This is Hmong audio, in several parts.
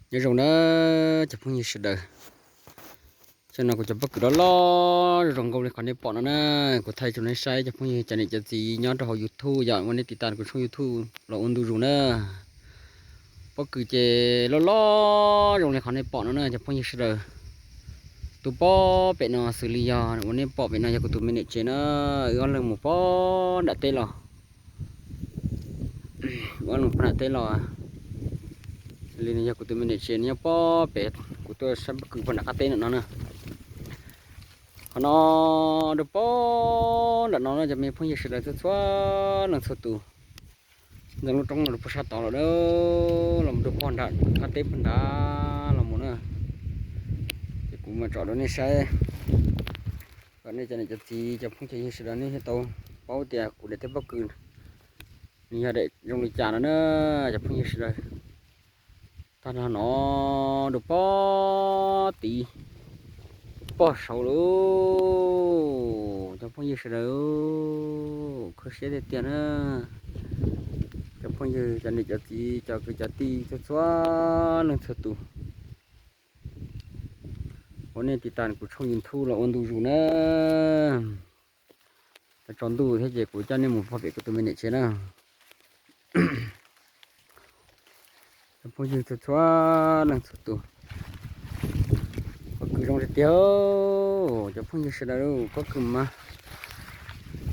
Nyob zoo na cov phooj ywg sawv daws, tam sim no kuv cov pob kws loj loj zoo zoo nkaus li qhov nej pom no na. Kuv thaij rau nej saib cov phooj ywg cov niam cov txiv nyob rau hauv YouTube yom, uas nej tiv tam kuv tshooj YouTube los ua ntu zus na. Pob kws ces loj loj zoo li qhov nej pom no na cov phooj ywg sawv daws. Tus pob pem no xws li yog uas nej pom pem no yog kuv tus me niam tsev na, wb ob leeg mus pob nram teb los. Wb ob leeg pob nram teb los. Xws li no yog kuv tus me niam tsev nyob pob pem, kuv tuaj saib pob kws pob nram qab teb nram no na. Qhov no rau pob nram no no cov me phooj ywg sawv daws txhua txhua leej txhua tus. Ntxeev lub roob no rau pob sab tod los, los mus rau pob nram qab teb pob nrad los mus na. Ces kuv mam tsom rau nej saib kom nej cov niam cov txiv cov phooj cov ywg sawv daws nej thiaj tau paub tias kuv daim teb pob kws nws yog daim zoo li cas no na cov phooj ywg sawv daws. Tag nrho no rau pob tid, pob saud lauj cov phooj ywg sawv daws. Kho siab tiag tiag na cov phooj ywg cov niam cov txiv cov kwv cov tij txhua txhua leej txhua tus uas nej tiv tam kuv tshooj YouTube los ua ntu zus na. Tsaus ntuj thiab ces kuv coj nej mus pob pem kuv tus me niam tsev na. Cov phooj ywg txhua txhua leej txhua tus, pob kws zoo tiag tiag. Cov phooj ywg sawv daws, pob kws mas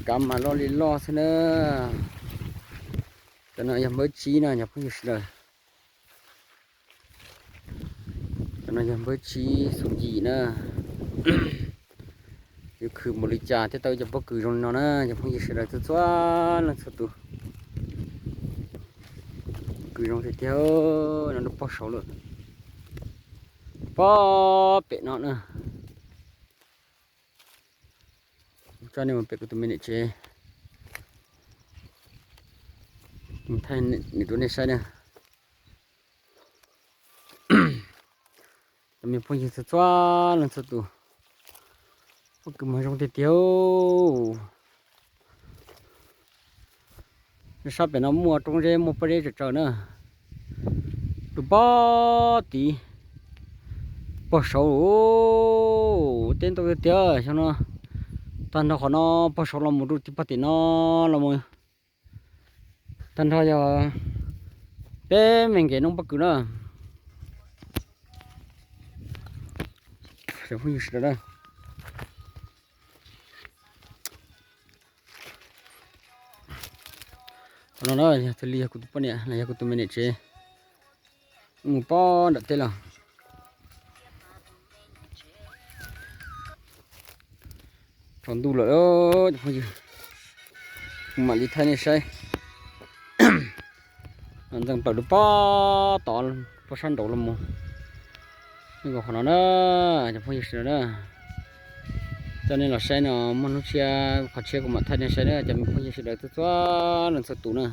kav mas loj li loj xwb na. Cov no yog npawb tsib na cov phooj ywg sawv daws. Cov no yog npawb tsib xus yim na. Yuav khwv npaum li cas thiaj tau cov pob kws zoo li no na cov phooj ywg sawv daws txhua txhua leej txhua tus. Pob kws zoo tiag tiag, no rau pob saud lawm, pob pem no na. Kuv coj nej mus pem kuv tus me niam tsev, mus thaij nws rau nej saib na. Cov me phooj ywg txhua txhua leej txhua tus, pob kws mas zoo tiag tiag. Sab pem no muaj roob zeb muaj pob zeb tsawg tsawg na. Rau pob tid, pob saud, teb ntau tiag tiag xyoo no. Tag nrho qhov no pob saud los mus rau tim pog tim no los mus, tag nrho yog peb me nqes noob pob kws na. Cov phooj ywg sawv daws, qhov no na yog xws li yog kuv tus poj niam los yog kuv tus me niam tsev mus pob nram teb los. Tsaus ntuj lawm cov phooj ywg, kuv mam li thaij nej saib. Ntxeev plaws rau pob tod, pob sab nraud los mus. Qhov no na, cov phooj ywg sawv daws na, coj nej los saib no, muaj hnub tshiab qhov tshiab kuv mam thaij nej saib na cov me phooj ywg sawv daws txhua txhua leej txhua tus na.